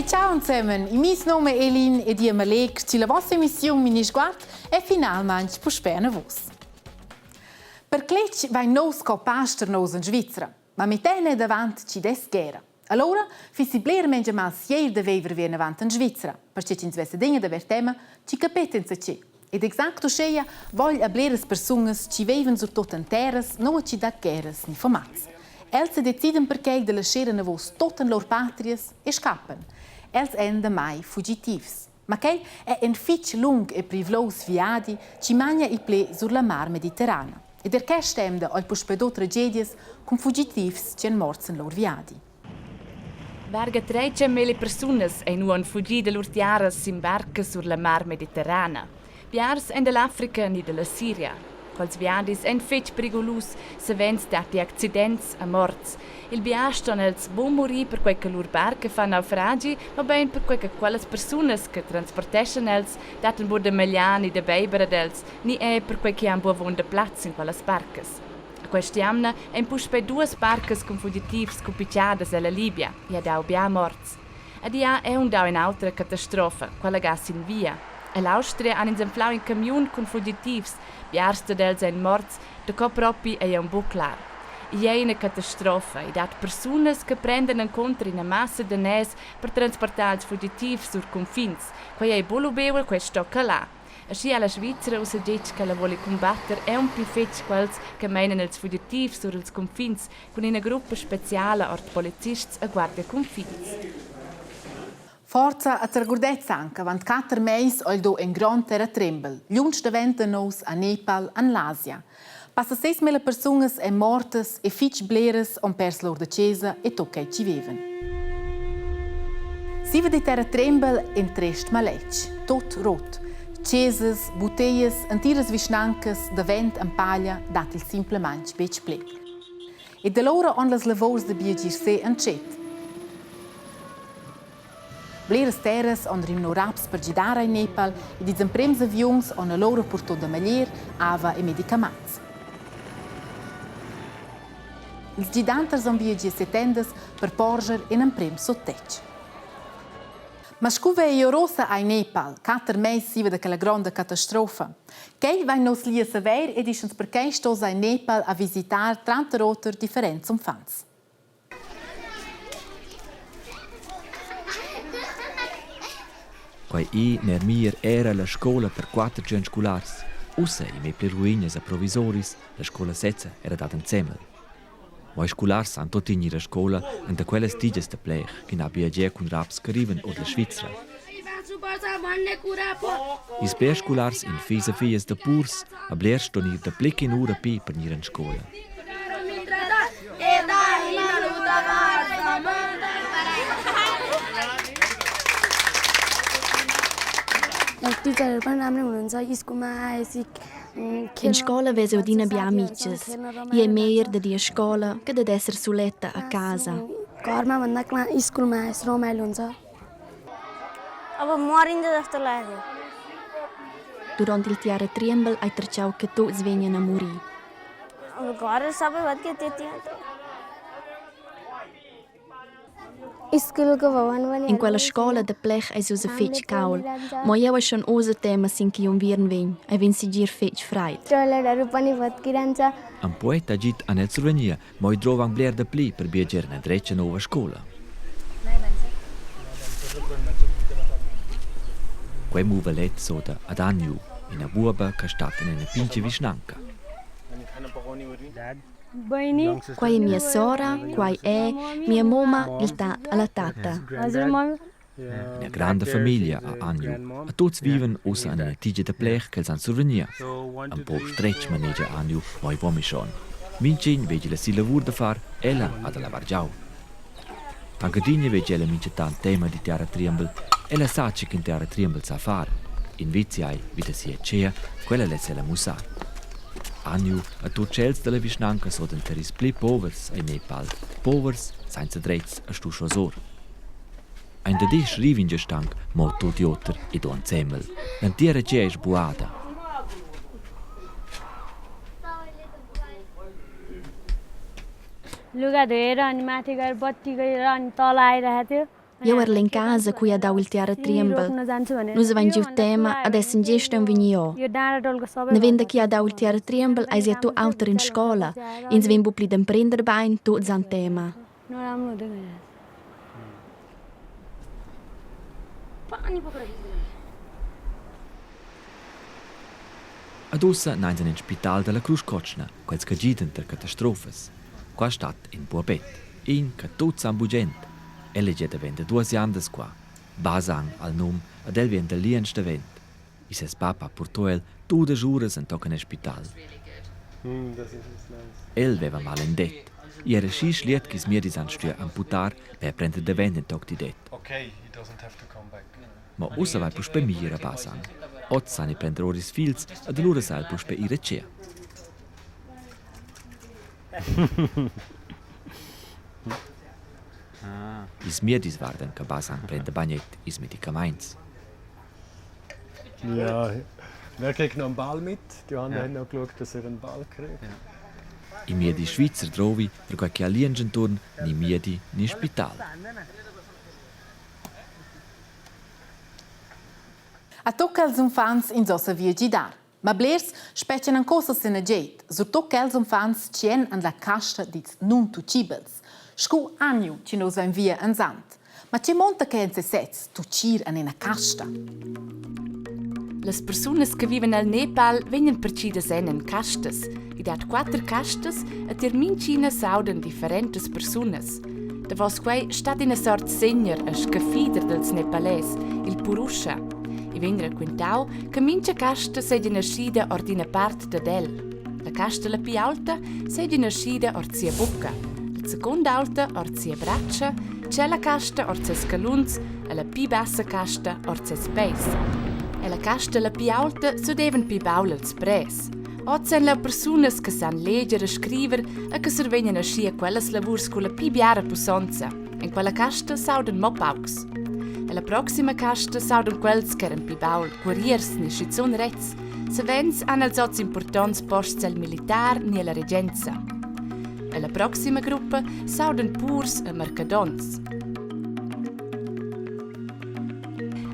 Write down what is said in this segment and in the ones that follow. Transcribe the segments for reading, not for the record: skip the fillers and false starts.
E ciao insemen, il mies nome è Elin ed io Malek, ci la vostra emissiun Minisguard è finalmente puspè a vos. Per cletg vain nous sco paster nous in Svizra, ma mettene davant ci dess guerra. Allora fissi bler mengia mal sieir da veiver vinavant in Svizra, perche ch'ins vess adegna da ver tema chi capeten sa che. Ed exact uscheia vogl a bleras persunas chi veivan surtot en terras noua chi dat guerras ni fomaz. Els se deciden perquei da lascher anavos tot en lur patrias e scappan. Els èn damai fugitivs. Ma quei è in fitg lung e privlous viadi chi magna il ple sur la mar mediterrana. Ed er quest'emda hoi puspè do tragedias cun fugitivs ch'èn morts en lur viadi. Varga 300 persunas ein uonn fugì da lur tiaras sin barca sur la mar mediterrana. Biars ein dall'Africa ni dalla Siria. Quels viadis ein fetg prigulus, savens datti accidents e morts. Il bia ston els buc murir perquei che lur barca fa naufragi, mobein perquei che quellas persunas che transporteschan els dattan buc da magliar ni da beiber ad els, ni era perquei ch'ei han buc avunda plaz sin quellas barcas. Quest'jamna ein puspei duas barcas cun fugitivs cupichiadas ella Libia e ha dau bia morts. Ed ei ha aunc dau in'autra catastrofa, quella ga sin via. Ell'Austria han ins anflau in camiun cun fugitivs, biars dad els ein morts, daco propi ei aunc buc clar. Igl ei ina catastrofa, ei dat persunas che prendan encunter ina massa daners per transportar ils fugitivs sur cunfins. Quei ei buc lubeu e quei sto calar. Aschia ha la Svizra ussa detg ch'ella voli cumbatter aunc pli fetg quels che meinan ils fugitivs sur ils cunfins cun ina gruppa speciala ord policists e guardia cunfins. Forza a regurdez anc avant quatter mais ho il do ün grond terratrembel, lunsch davent da nous a Nepal en l'Asia. Passa 6.000 persunas èn mortas e fitg bleras han pers lur da chesa e tot quai chi vivan. Siva di terratrembel en trest maletg, tot rot. Chesas, buteias, antiras vischnancas davent en paglia dat il simplamaing betg ple. E d'allora han las lavurs da biagir se antschet. Bleras terras han rimno raps per gidar in Nepal ed ils emprems aviuns han allura purtò da maglier, ava e medicaments. Ils gidanters han biagia set tendas per porscher in emprem suttetg. Ma scu vei Rosa ai Nepal, quatter meis siva da quella gronda catastrofa? Quei vain nus lia saver ed ischans perquei stos ai Nepal a visitar tranter oter differents uffants. Quei ei ner mir era la scola per quater scolars. Ussa ei mei pli ruinas e provisoris, la scola sezza era dad ensemel. Mo ils scolars han tuttina ir a scola enta quellas tigias da Plech che n'ha bia gia cun raps che arrivan ord la Svizra. Ils blers scolars ein figls e figlias da purs, a blers ston ir da pli ch'in'ura pi per gnir en scola. In scola vesa eu adina bia amicas. I ei meglier dad ir a scola che dad esser suletta a casa. Duront il tiaratriembel hai tertgau che tuts vegnan a murir. In quella scola da Plech eis ussa fetg cauld, mo jeu hai schon ussa tema sin ch'igl unviern vegn, ei vegn segir fetg freid. Un poeta git han els survegnir, mo ei drovan bler dapli per biagier ina dretga nova scola. Quei muvelet soda ad Agnu, ina buoba che stat en ina pintga vischnanca. Quai è mia sora, quai è mia mumma, il tat e la tatta. Ina granda famiglia ha Agnu. A tuts vivan ussa en ina tigia da plech ch'els han survegnì. Un po stretg manegia Agnu, mo ei vomi schon. Mintgin vegli la sia lavur da far, ella ha da lavar giau. Anc adina vegli ella mintgatant tema di tiaratriembel. Ella sa tge ch'in tiaratriembel sa far. In vizi ei vi da sia tgea, quella less ella mussar. Agnu a tut tschels dalla vischnanca s'audan ter ils pli povers ei Nepal, povers senza dretgs e stuschos or. Ein da disch rivin gia stanc mo tut oter ed o ensemel. L'entira tgea ei sbuada. लुगा धोएर अनि माथि गएर बत्ती गएर अनि तल आइरहेको थियो। Jeu erel en casa cu ei ha dau il tiaratriembel. Nus havein giu tema ed essan gest aunc vegni ora. Naven da ch'ei ha dau il tiaratriembel eis ei tut auter en scola. Ins vegn buc pli d'emprender bein, tuts han tema. Ed ussa n'ein en in spital dalla Crusch Cotschna, quels che gidan tar catastrofas. Qua stat in buobet, in che tuts han bugent. El ei gia davent da duas jamdas qua. Basang al num ed el vegn da liensch davent. E ses bab ha purtau el dudesch uras entochen el spital. El veva mal in det. I era schi schliet ch'ils miedis han stuiu amputar per prender davent in toc di det. Mo ussa vai puspei meglier a Basang. Oz san ei prender ora ils fils ed allura sa el puspei ir a tgea. Ils miedis vardan che Basang prenda bagnet ils medicamaints. Ja, wer kriegt noch einen Ball mit? Die Johanna ja. hat noch geschaut, dass er einen Ball kriegt. Ja. Il miedi svizzer drovi perquai che ha lien enturn ni miedi ni spital. A tocca als uffants ins ossa via gidar. Ma blers spetgan anc ussa sin agid, surtut quels uffants ch'èn en la casta dils nuntuccibels, sco Agnu che nus vain via en sand. Ma tge munta quai en sesez, tuccir en ina casta? Las persunas che vivan el Nepal vegnan pertschidas en en castas. I dat quatter castas e tier mintgina s'audan differentas persunas. Davos quei stat ina sort segner e scaffider dals Nepalès, il Purusha. I vegn raquintau che mintga casta seigi naschida ord ina part dad el. La casta la pli aulta seigi naschida ord sia bucca, la secunda aulta ord sia bratscha, tschella casta ord ses caluns e la pli bassa casta ord ses peis. Ella casta la pli aulta s'udevan pli baul els prers. Oz ein leu persunas che san leger e scriver e che survegnan aschia quellas lavurs culla pli biara pussonza. En quella casta s'audan mo paucs. Ella proxima casta s'audan quels ch'eran pli baul guerriers ni schizun retgs. Savens han els oz impurtonts posts el militar ni ella regenza. Ella proxima gruppa s'audan purs e marcadonts.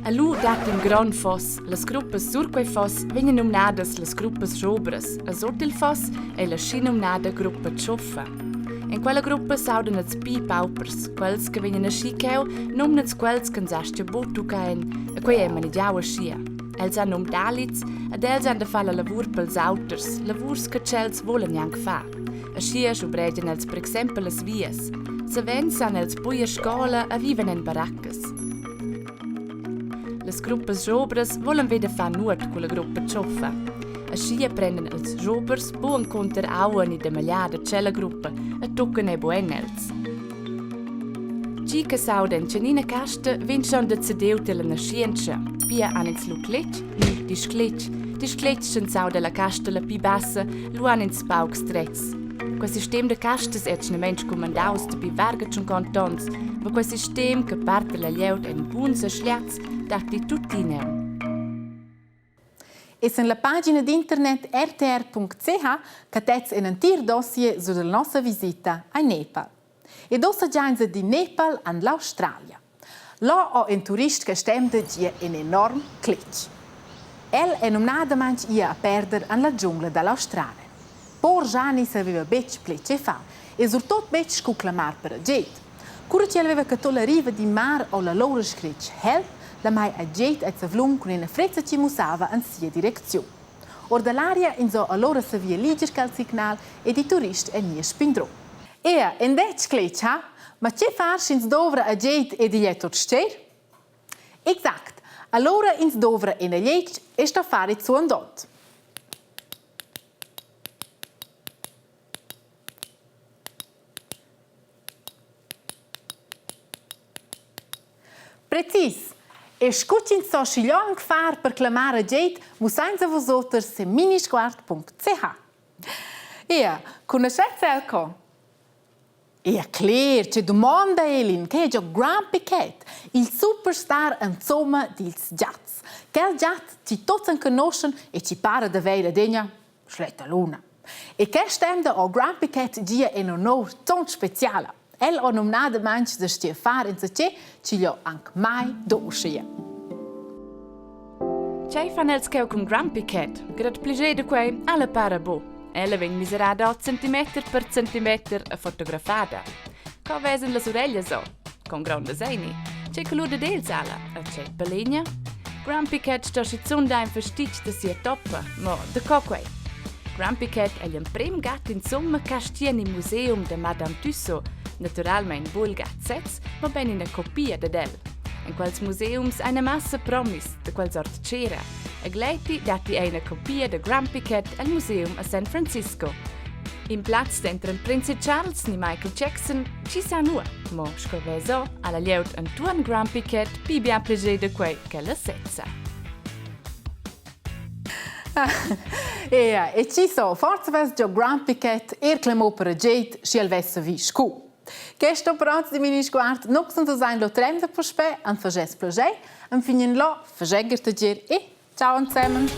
E lu dat in grond foss. Las gruppas sur quei foss vegnan numnadas las gruppas schobras e sut il foss ei la schinumnada gruppa tschuffa. En quella gruppa s'audan els pli paupers, quels che vegnan aschi cheu, numnads quels ch'ins astga buc tuccar en, e quei ei manegiau aschia. Els han num Dalits ed els han da far la lavur pels auters, lavurs che tschels volan gnanc far. Aschia schubregian els per exempel las vias. Savens han els buc a scola e vivan en baraccas. Las gruppas schobras volan veder far nuot culla gruppa tschoffa. Aschia prenden els schobers buc encunter aua ni da magliar da tschella gruppa e tuccan ei buc en els. Tgi che s'auda en tgenina casta vegn schon decidiu tier la naschientscha. Pia han ins lu cletg ni discletg. Discletg sch'ins auda la casta la pli bassa, lu han ins paucs dretgs. Quei sistem da castas è atgnamain scumandaus dapi varga tschunconta onns, ma quei sistem che parta la glieud en buns e schliats datti tuttina. E sin la pagina d'internet rtr.ch catets in entir dossier sur la nossa visita a Nepal. Ed ussa giainsa di Nepal en l'Australia. Là ho ün turist che stemda gia ün enorm cletg. El è numnadamaing ia a perder en la dschungla da l'Australia. Por Giani saveva betg ple che far e surtut betg scu clamar per agid. Cura ch'el aveva catto la riva di mar ho la loura scritg help, la mai agid e savlun cun ina frezza chi mussava en sia direcziun. Or da l'aria ins ho allura savia liger quel signal ed il turist è gnì spindrò. Ea, in detg cletg, ha? Ma che far sch'ins dovra agid ed igl è tot stgir? Exact. Allura ins dovra ina letg e sto far il suandont. Precis. E scu ch'ins sto schigliò anc far per clamar agid, mussainsa vus oters se minisguard.ch. Ia, cunoschez el co? Ia cler, che dumonda Elin, che è già Grumpy Cat, il superstar insomma dils giats. Quel giat chi tuts enconoschen e chi para d'avair adegna schletta luna. E quest'emda ho Grumpy Cat gia ün'onur zuond speciala. El ho numnadamaing da stier far insatge chi gli ho anc mai do uschea. Tgei fan els cheu cun Grumpy Cat? Grad plascher da quei alla para bu. Ella vegn miserada centimeter per centimeter e fotografada. Co vesen las ureglias o? Con grondas eini? Tgei colur dad els ala? E tgei pelegna? Grumpy Cat sto schizun dar in fastitg da sia toppa, mo da co quei? Grumpy Cat ei gl'emprem gat insumma che stia en in museum da Madame Tussauds, naturalmein buc il gat sez, mobein ina copia dad el. En quels museums ein massa promis da quels ord tschera. E gleiti datti ei ina copia da Grumpy Cat el museum a San Francisco. In plaz denter il prinzi Charles ni Michael Jackson, chi sa nua. Mo sco veso, ha la glieud entuorn Grumpy Cat pi bia plascher da quei ch'ella sezza. Ea, e chi so, forsa vess giò Grumpy Cat er clamò per agid, schi el vess savi scu. Questo pranz di Minisguard nox nus ein lo trenta puspè, an fagess plascher, an fignen lo, fageger tagier e ciao insemmen.